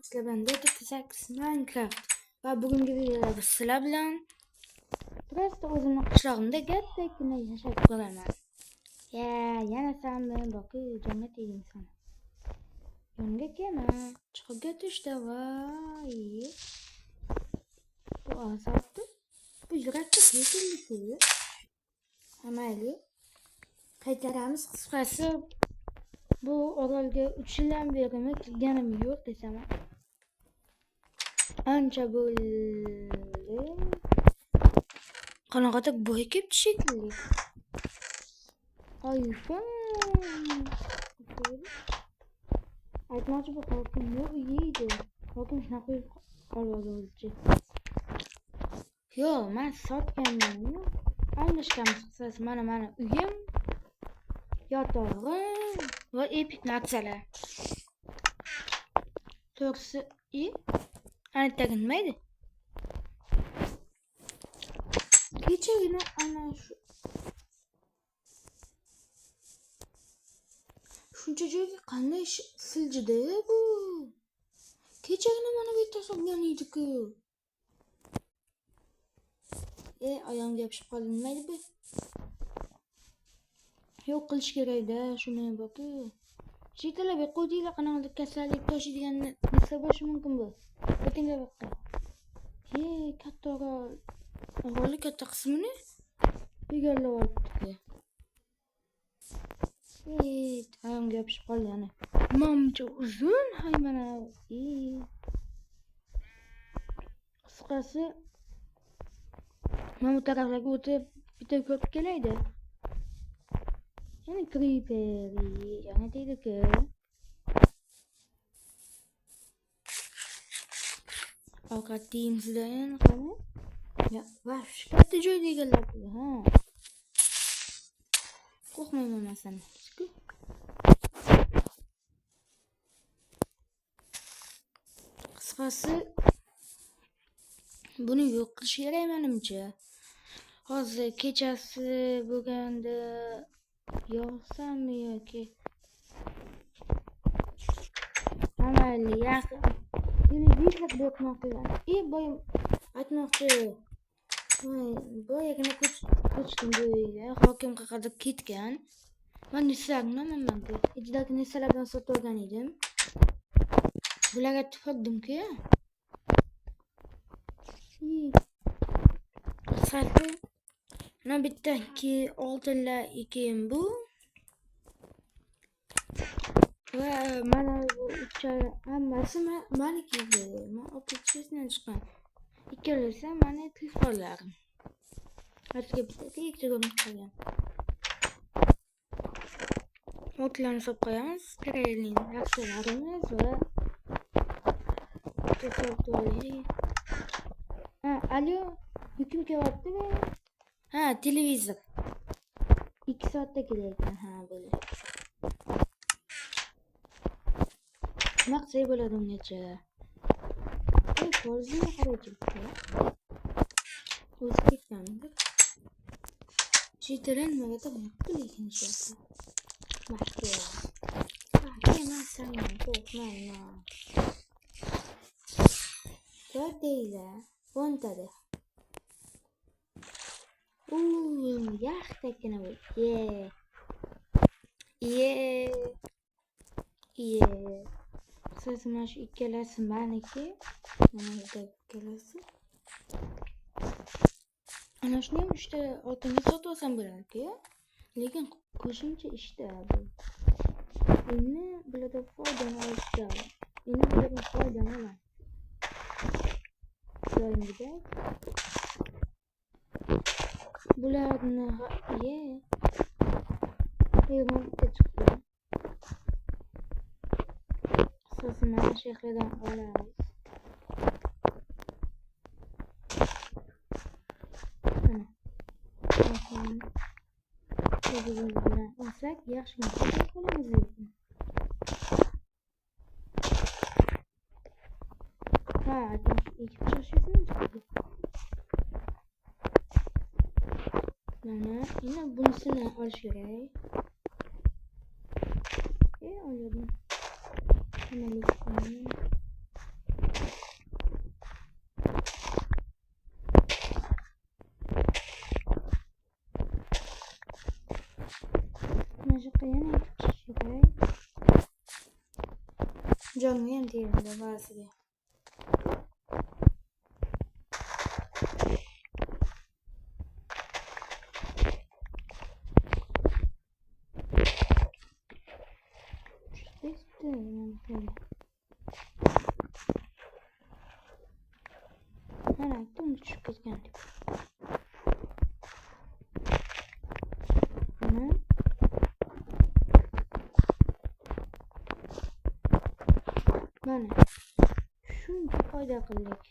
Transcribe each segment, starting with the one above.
Sizlar bilan Dota Minecraft va bugungi videoda biz sizlar bilan просто o'zimni qishlog'imda kattagina yashab ko'raman. Ya, yana san bilan boqi jonga tegding san. Jonga kelma, chiqibga tushdi voy. Bu azobdi. Bu yurakka kesildi-ku. Ha, mayli. Qaytaramiz qisqasi. Bu orolga 3 yildan berimi kelganim yo'q desam. Ancha bo'ldi. Qanaqadir boy kelibdi shekilli. iPhone. Aytmoqchi bu hokimni uyi edi. Hokim shunaqa uy olib o'zicha. Yo'q, men sotganman. Almashganmiz qisqasi. Mana uyim, yotog'im va epik narsalar. To'g'risi, ana tagi nima edi? Kechagina ana shu shuncha joyga qanday siljidi bu? Kechagina mana bu yerda solgan edi-ku. Oyog'imga yopishib qoldi, nima edi bu? Yo'q qilish kerak-da, shuni boku. Chetalab qo'ydinglar, qanaqadir kasallik toshiydigan narsa bo'lishi mumkin bu. O'tinglar bu yoqqa. Katta orol. Orolni katta qismini egallab olibdi. Oyog'imga yopishib qoldi yana. Mamcha uzun haymana. Qisqasi, mana bu taraflarga o'tib bitta ko'rib kelaydi. Yana creeper, yana tegdi-ku. Ovqat deymizda yana qani? Ya, vash, katta joyda egallabdi, ha. Qo'rqmayman masalan. Qisqasi, buni yo'q qilish kerak menimcha. Hozir kechasi bo'lganda yog'sammi yoki mayli, yaqin televizor bermoqchi. Boy aytmoqchi. Boyagina ko'chdim bu uyga. Hokim qayerda ketgan. Men narsalarni olmayman-ku. Ichidagi narsalardan sotib olgan edim. Bularga tupurdim-ku. Qisqasi, mana bitta ikki oltinlar keyin bu. Va mana bu uchala hammasi maniki edi. Men olib ketishdan chiqqan. Ikkalasi mani telefonlarim. Hatto bitta ikkita ko'rinib qolgan. O'tlarni solib qo'yamiz. Kerakli narsalarimiz va ha, alo, yukim kelyaptimi? Ha, televizor. 2 soatda kelayotgan. Ha, bo'ldi. Nima qilsak bo'ladi ungacha? Polzini qaraychi. O'zi ketgandir. Chetadan nimagadir lekin ishyapti. Mahkiya. Mahkiya emas, sandan qo'rqmayman. Ko'rdinglar, o'ntada. Yaxtagina bu. Ye. Ye. Ye. Qisqasi mana shu ikkalasi maniki. Mana bu ikkalasi. Ana shuni ham 3 ta oltinga sotib olsam bo'lardi-ku. Lekin qo'shimcha ishda bu. Endi bulardan foydani olish kerak. Endi bulardan foydani olaman. Doimgidek. Bularni ye. Bitta chiqdi. Qisqasi mana shu yerdan olamiz. Mana. Bilan olsak yaxshigina foyda qilamiz lekin. Ha, ekib chiqish chiqdi. Mana, endi bunisini olish kerak. Oldim. Jonga ham tegadi ba'ziga. Mana aytdim, tushib ketgan deb. Mana. Mana. Shuncha foyda qildik.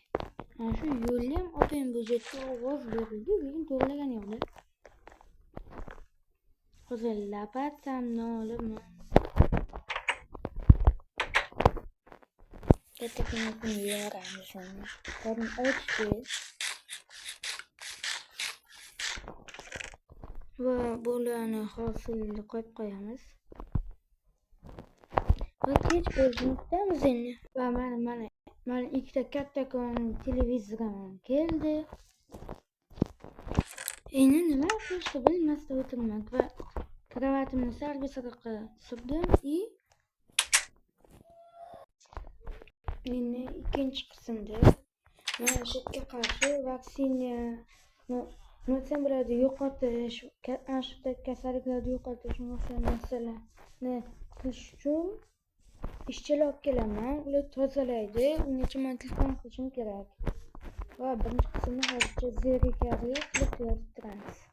Mana shu yo'lni ham opam byudjetga ovoz berildi, lekin to'g'rilagan yo'qda. Hozir lapatamni olib Kattaginasini yoramiz uni. Qornim ochdi. Va bularni hosilni qo'yib qo'yamiz. Va kech bo'lishini kutamiz endi. Va mana ikkita kattakon televizorim keldi. Endi nima qilishni bilmasdan o'tirman va kravatimni sarga sariqqa surdim и endi ikkinchi qismda mana shu yerga qarshi vaksina nima desam bo'ladi, yo'qotish, ana shu kasalliklarni yo'qotish narsalarni qilish uchun ishchilar olib kelaman, ular tozalaydi, ungacha men telefon qilishim kerak. Va birinchi qismni hozircha zerikarli qilib tugatib turamiz.